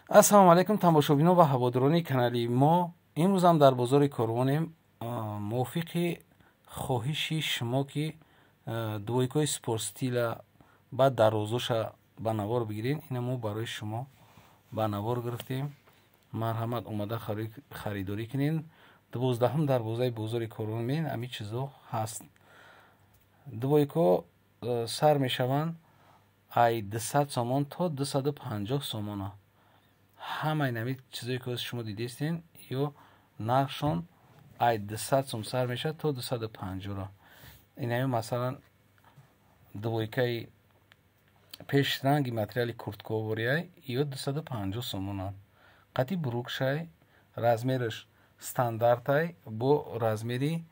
Ассалому алайкум тамошобинон ва ҳаводорони канали мо. Имрӯзам дар бозори Корвонем. Мувофиқи хоҳиши шумо ки двойкаи спортстила баъд дарозоша ба навор бигирем, ина мо барои шумо ба навор гирифтем. Марҳамат, омада харидорӣ кунед. 12-ум дарвозаи бозори Корвон мен ҳамин чизо ҳаст. Двойко сар мешаванд ай 200 сомон то 250 сомона. Ҳамаи нами чизое ки шумо дидестен, ё нархшон ай 200 сом сар мешавад то 250. Инами масалан двойкаи пеш ранги материали куртковориай ё 250 сомонанд. Қати брукшай, размераш стандартай, бо размери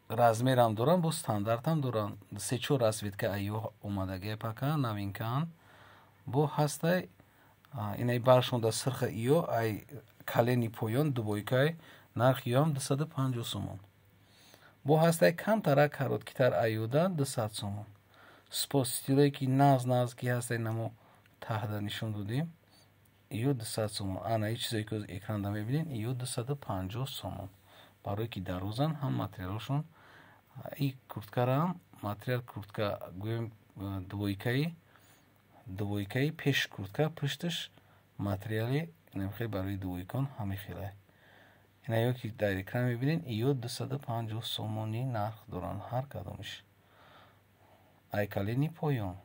размерам дорам, бо стандартам дорам. Се-чор расцветка айё омадагия пака новинкаан. Бо ҳастай инай баршонда сирха иё ай калени поён двойкай, нарх иёам 250 сомон. Бо ҳастай камтара короткитар айёда 200 сомон. Спортстилое ки наз наз ки ҳастай намо таҳда нишон додем, иё 200 сомон. Ана и чизое ки экранда мебинед, иё 250 сомон. Барое ки дарозан ҳам материалошон. И курткараам материал куртка гӯем двойкаи пеш куртка, пушташ материали инамхел барои двойкон ҳамин хелай. Ина ё ки дар экран мебинед, иё 250 сомонӣ нарх доранд ҳар кадомиш. Ай калени поён.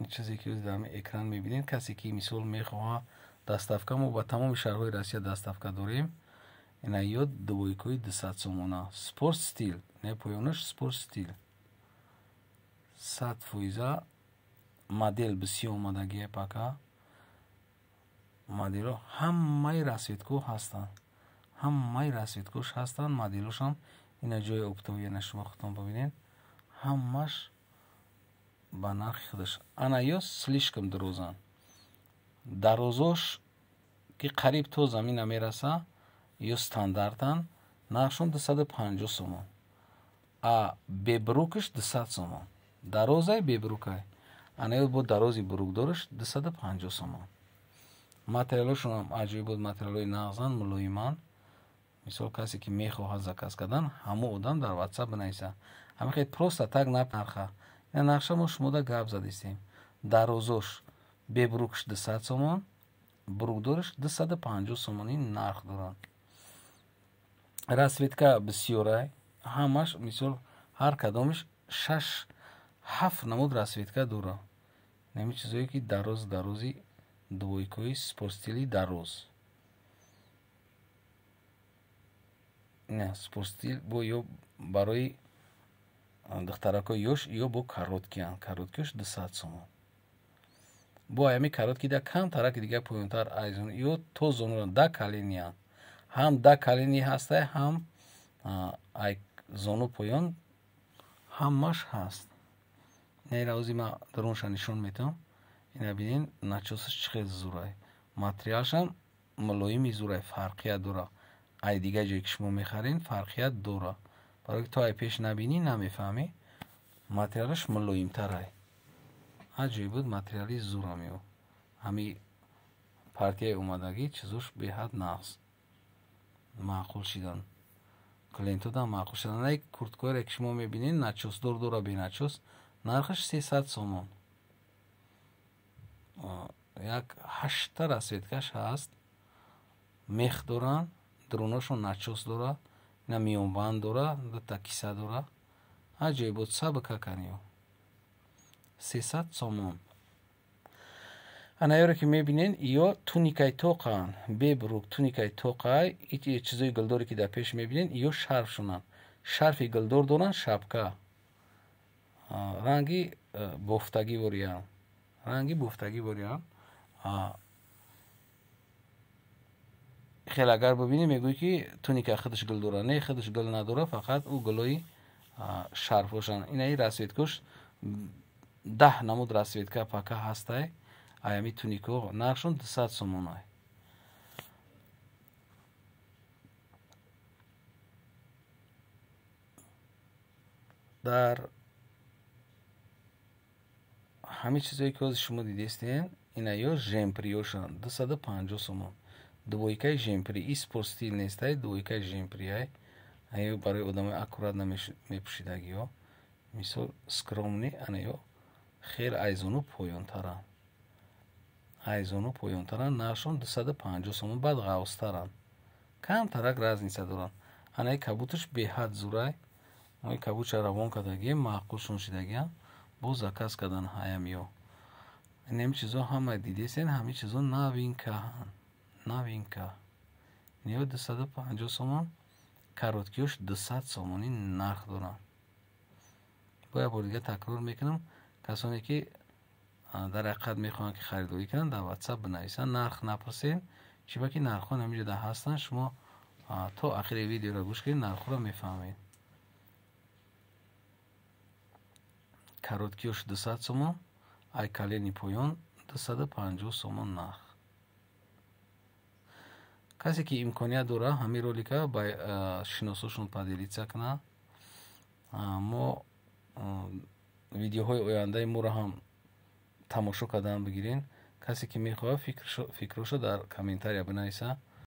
Ин чизе ки дар экран мебинед, касе ки мисол мехоҳад доставка, мо ба тамоми шаҳрҳои Россия доставка дорем. Ина ё двойкаи 200 сомона. Спорт стил, не поёнаш спорт стил. 100% модел бисёр омадагия пака. Модело ҳамаи расцветко ҳастанд. Ҳамаи расцветкош ҳастанд, моделошам ина ҷои оптовия на шумо худтон бибинед. Ҳамаш ба нархи худаш. Ана ё слишком дарозанд. Дарозош ки қариб то замина мераса, ё стандартанд, нархшон 250 сомон. А бебрукаш 200 сомон. Дарозай бебрукай. Ана ё бо дарози брукдораш 250 сомон. Материалошон аҷоиб буд, материалҳои нағзанд, мулоиманд. Мисол касе ки мехоҳад заказ кардан, ҳамон одам дар WhatsApp бинависа. Ҳамин хел просто так нарха. Ина нақша мо шумода гап задистем. Дарозош бебрукш 200 сомон, брукдораш 250 сомонӣ нарх доранд. Расцветка бисёрай, ҳамаш мисол ҳар кадомиш 6-7 намуд расцветка дорад. Ҳамин чизое ки дароз дарози двойкаи спортстили дароз. Не, спортстил бо ё барои духтаракҳои ёш ё бо короткиянд. Короткиёш 200 сомон. Бо ҳами коротки да камтараки дига поёнтар айзон ё то зонура да калиниянд. Ҳам да калини ҳастай, ҳам ай зону поён ҳамаш ҳаст. Нера ози ма дарунша нишон метавам. Ина бинед, начосаш чӣ хел зурай. Материалшам мулоими зурай, фарқият дора. Ай дига ҷое ки шумо мехаред, фарқият дора. Барои ки то ай пеш набинӣ намефаҳмӣ. Материалаш мулоимтарай. Аҷоиб буд, материали зурам ё. Ҳами партияи омадагӣ чизош беҳад нағз. Маъқул шидан. Клиентодам маъқул шидан. Ай курткаҳоеро ки шумо мебинед, начосдор дора, беначос, нархаш 300 сомон. Як 8 расцветкаш ҳаст. Мех доранд, дроношон начос дора, ина миёнбанд дора, дута киса дора. Аҷоиб буд, сабка каниё. 300 сомон. Ана ёре ки мебинед, ё туникаи тоқаанд, бебрук туникаи тоқай, чизои гулдоре ки дар пеш мебинед, ё шарфшонанд. Шарфи гулдор доранд, шапка. Ранги бофтагӣ вориянд. Ранги бофтагӣ вориянд. Хеле агар бибинӣ мегӯӣ ки туника худаш гул дора. Не, худаш гул надора, фақат ӯ гулои шарфошанд. Инаи расцветкош 10 намуд расцветка пака ҳастай. Аями тунико нархшон 200 сомонай. Дар Ҳамин чизое, ки ҳозир шумо дидестен, ина ё жемприёшанд, 250 сомон. Двойкаи жемпри, и спорт стиль нестай, двойкаи жемприай. Аю барои одамои аккуратно мепӯшидагиҳо, мисол, скромный. Ана ё хеле айзону поёнтаранд, айзону поёнтаранд. Нархшон 250 сомон, баъд ғавзтаранд, камтарак разница доранд. Анаи кабуташ беҳад зурай. Мои кабутша равон кардагием, маъқулшон шидагиам, боз заказ кардан ҳаям. Ё инами чизо ҳама дидесен, ҳамин чизо новинкаанд, новинка. Ё 250 сомон, короткиёш 200 сомонӣ нарх доранд. Бо як бори дига такрор мекунам: касоне ки дар ҳақиқат мехоҳанд, ки харидорӣ кунанд, дар Ватсап бинависанд, нарх напурсед, чиба ки нархҳо ҳаминҷода ҳастанд. Шумо то ахири видеоро гӯш кунед, нархҳоро мефаҳмед. Короткиёш 200 сомон, ай колени поён 250 сомон нарх. Касе ки имконият дорад, ҳамин ролика ба шиносошон поделиться кунад. Мо видеоҳои ояндаи моро ҳам тамошо кардан бигирен. Касе ки мехоҳад, фикрошо дар комментария бинависа.